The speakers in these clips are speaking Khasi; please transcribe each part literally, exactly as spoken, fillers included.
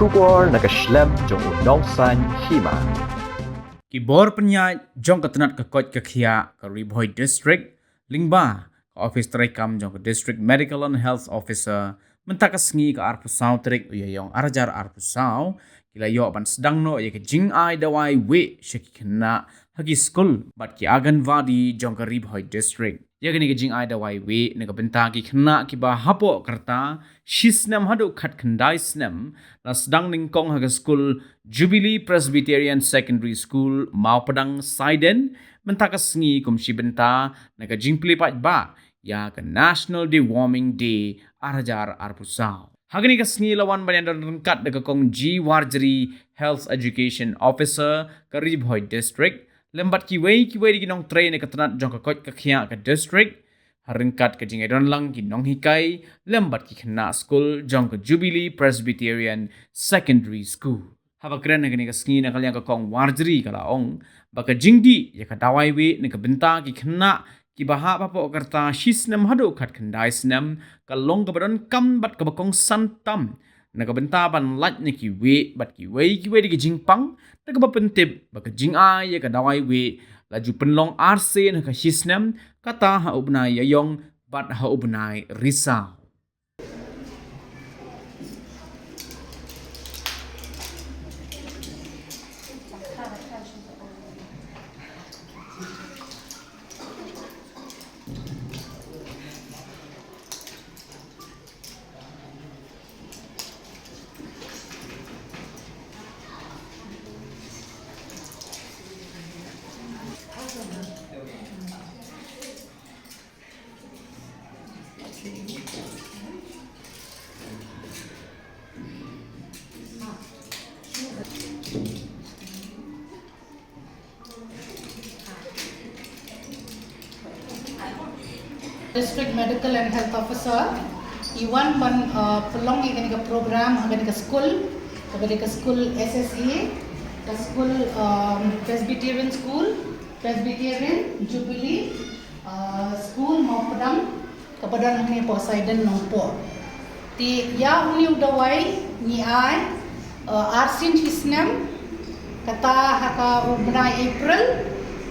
Khubor na ka shlem jong u nongsaiñ hima. Ki bor pynïaid jong ka tnat ka koit ka khiah ka Ri Bhoi District, lyngba ka ophis treikam jong ka District Medical and Health Officer, mynta ka sngi ka arphew saw tarik u Ïaïong arhajar arphew saw, ki la ïoh ban sdang noh ïa ka jingai dawai wieh sha ki khynnah ha ki skul bad ki Anganwadi jong ka Ri Bhoi District. Ïa kane ka jingai dawai wieh na ka bynta ki khynnah kiba hapoh ka rta shi snem haduh khatkhyndai snem, la sdang nyngkong ha ka skul Jubilee Presbyterian Secondary School, Mawpadang, Saiden, mynta ka sngi kum shi bynta na ka jingplie paidbah ïa ka National Deworming Day arhajar arphew saw. Ha kane ka sngi la wan ban ïadon ryngkat da ka Kong G Warjri, Health Education Officer ka Ri Bhoi District, lem bad kiwei kiwei de ki nongtrei na ka tnat jong ka koit ka khiah ka district, ha ryngkat ka jingïadon lang ki nonghikai lem bad ki khynnah skul jong ka Jubilee Presbyterian Secondary School. Haba kren ha kane ka sngi na ka liang ka Kong Warjri ka la ong ba ka jingdih ïa ka dawai wieh na ka bynta ki khynnah kiba hap hapoh ka rta shi snem haduh khatkhyndai snem ka long kaba donkam bad kaba kongsan tam na ka bynta ban lait na ki wieh bad kiwei kiwei de ki jingpang, na kaba pyntip ba ka jingai ïa ka dawai wieh la ju pynlong arsien ha ka shi snem, kata ha u bnai Ïaïong bad ha u bnai Risaw. District Medical and Health Officer, i wan ban, uh, pynlong ïa kane ka program ha kane ka skul, kaba dei ka skul S S A, ka skul, um, Presbyterian School, Presbyterian Jubilee, uh, School Mawpadang, kaba don hangne hapoh Saiden Nongpoh. Te ïa une u dawai ngi ai, eh, arsien shi snem, kata ha ka u bnai April,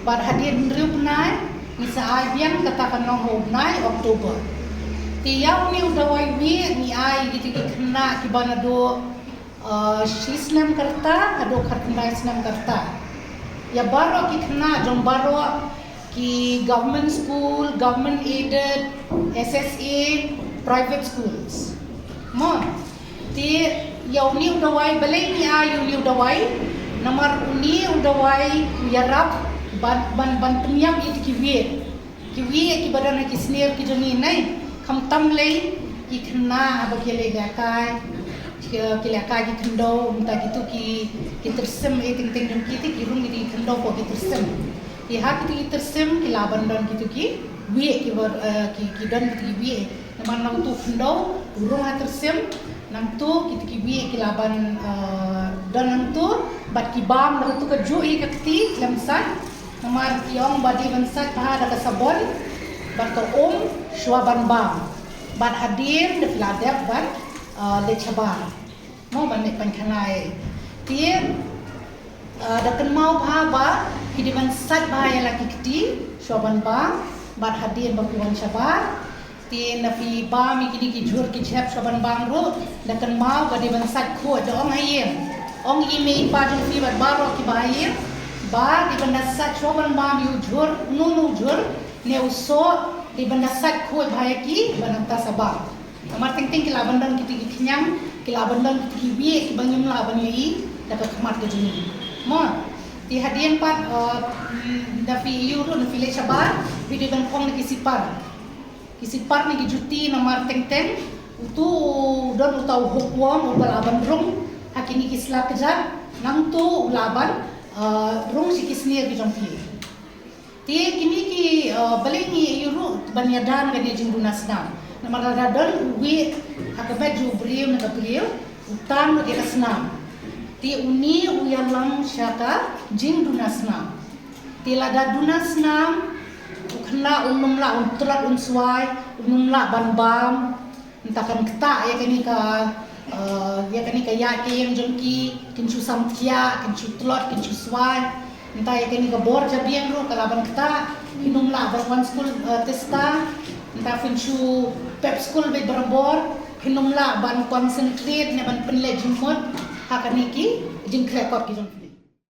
bad hadien hynriew bnai ngi sa ai biang, kata kan long ha u bnai October. Te ïa une u dawai wieh ngi ai ïa kito ki khynnah kiba naduh, eh, shi snem ka rta haduh khatkhyndai snem ka rta. Ïa baroh ki khynnah jong baroh ki government school, government aided, S S A, private schools. Mo, te ïa une u dawai, balei ngi ai ïa une u dawai, namar une u dawai u ïarap ban, ban, ban pynïap ïa ki wieh. Ki wieh kiba don ha ki snier ki jong ngi, nai, khamtam lei ki khynnah haba ki leh lehkai, ki, ki lehkai ki khyndew, mynta kito ki, ki tyrsim, eh, teng teng jong ki te ki rung kito ki khyndew hapoh ki tyrsim. Te ha kito ki tyrsim ki lah ban don kito ki wieh kiba, eh, ki, ki don kito ki wieh. Namar nangtu khyndew u rung ha tyrsim, nangtu kito ki wieh ki lah ban, eh, don nangtu, bad ki bam da katu kajuh hi ka kti, lem sait. Namar ki ong ba dei ban sait bha da ka sabon bad ka um shuwa ban bam. Bad hadien da phi la dep ban, eh, leit shabar. Mo, ban leit pynkhana ïa. Te, eh, da kynmaw bha ba phi dei ban sait bha ïa la ki kti shuwa ban bam, bad hadien ba phi wan shabar. Te na phi bam ïa kine ki jhur ki jhep shuwa ban bam ruh, da kynmaw ba dei ban sait khuid, da ong ha ïing. Ong i mei i pa jong phi bad baroh kiba ha ïing ba dei ban da sait shuwa ban bam ïa u jhur, uno uno u jhur ne u soh, dei ban da sait khuid bha ïa ki ba nangta sa bam. Namar teng teng ki lah ban don kito ki khñiang, ki lah ban don kito ki wieh kiba ngim lah ban ïohi da ka khmat ka jong ngi. Mo, te hadien pat, eh, mm, da phi ïoh ruh, da phi leit shabar, phi dei ban phong na ki sipar. Ki sipar ne ki juti, namar teng teng utu u don uta u hookworm uba lah ban rung ha kine ki sla kjat, nangtu u lah ban, eh, rung sha ki snier ki jong phi. Te kine ki, eh, balei ngi ïoh ruh ban ïada na kane ka jingduna snam. Namar lada don u wieh ha ka met jong u briew na ka briew, u tan ruh ïa ka snam. Te une u ïalam sha ka jingduna snam. Te lada duna snam, u khynnah um nym lah, un tlot un swai, um nym lah ban bam, nangta kan ktah ïa kane ka, eh, ïa kane Ïa ki ïing jong ki, kin shu samthiah, kin shu tlot, kin shu swai. Mynta ïa kane ka bor jabieng ruh ka la ban ktah, phin ym lah ban wan skul, eh, tista. Mynta phin shu pep skul beit barabor, phin ym lah ban concentrate ne ban pynleit jingmut ha kane ki jingkhleh kot ki jong phi.